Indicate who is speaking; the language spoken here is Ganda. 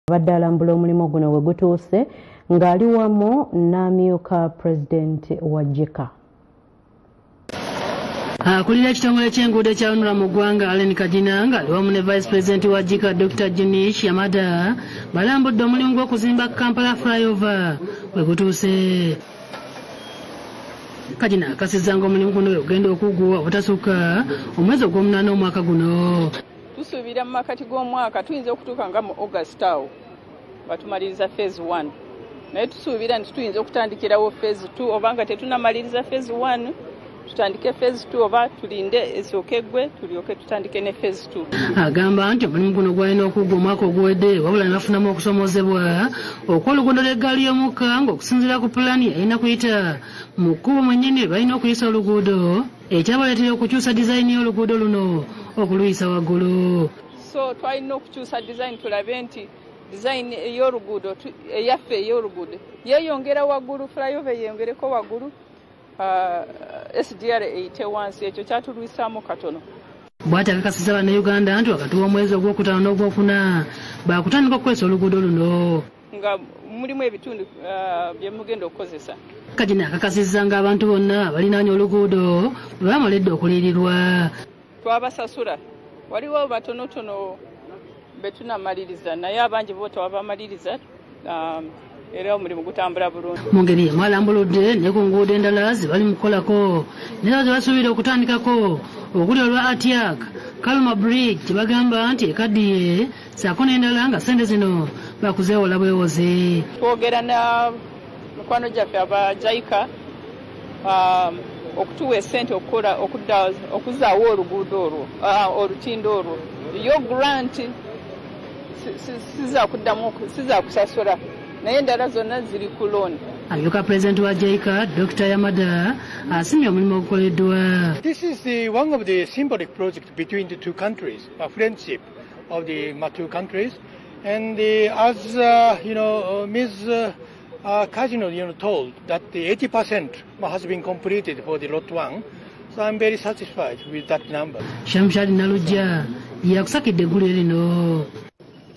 Speaker 1: Abadde alambula omulimu guno we gutuuse ng'ali wamu n'amyuka pulezidenti wa JICA.
Speaker 2: Akulira ekitongole ky'enguudo ekya UNRA mu ggwanga Allen Kagina ng'ali wamu ne vice president wa JICA Dr. Junichi Yamada balambudde omulimu gw'okuzimba Kampala Flyover we gutuuse. Kagina akasizza ng'omulimu guno ogenda okuggwa obutasukka omwezi ogw'omunaana omwaka guno.
Speaker 3: Tusuubira mu makati g'omwaka tuyinza okutuuka nga mu August awo nga tumaliriza phase 1, naye tusuubira nti tuyinza okutandikirawo phase 2 oba nga tetunamaliriza phase 1 tutandike phase 2 oba tulinde esooke eggwe tulyoke tutandike ne phase 2.
Speaker 2: Agamba nti omulimu guno gwalina okuggwa omwaka oguwedde wabula ne bafunamu okusomoozebwa okw'oluguudo lw'eggaali y'omukka ng'okusinziira ku pulaani erina kuyita mu kkubo mwennyini balina okuyisa oluguudo ekyabaleetera okukyusa dizayini y'oluguudo luno okuluyisa waggulu.
Speaker 3: So twalina okukyusa dizayini tulabe nti dizayini ey'oluguudo eyaffe ey'oluguudo yeeyongera waggulu, flyover yeyongereko waggulu, SGR eyite wansi, ekyo kyatulwisaamu katono.
Speaker 2: Bw'ati akakasizza Bannayuganda nti wakati w'omwezi ogwokutaano n'ogwokuna baakutandika okukozesa oluguudo luno
Speaker 3: nga mulimu ebitundu bye mugenda okukozesa.
Speaker 2: Kagina akakasizza ng'abantu bonna abalinaanye oluguudo bwe bamaledde okuliirirwa.
Speaker 3: Twabasasula, waliwo batonotono be tunamaliriza naye abangi bo twabamaliriza, era omulimu gutambula bulungi.
Speaker 2: Mu ngeri emu alambuludde ne ku nguudo endala ze bali mu kukolako naye ze basuubira okutandikako okuli olwa Atiak Kaluma Bridge gye bagamba nti ekaddiye ssaako n'endala nga ssente zino bakuzeewola bwewoze.
Speaker 3: Twogera na mikwano gyaffe aba JICA okutuwa essente okukola okuzzaawo oluguudo olwo, olutindo olwo. Yo grant sizakuddamu sizakusasula naye endala zonna ziri ku loan.
Speaker 2: Amyuka pulezidenti wa JICA Dr. Yamada asimye omulimu ogukoleddwa.
Speaker 4: This is one of the symbolic projects between the two countries, a friendship of the two countries. And as Ms. Kajino told that the 80% has been completed for the lot 1. So I'm very satisfied with that number.
Speaker 2: Shamshad Nalujja yakusakidde eggulire lino.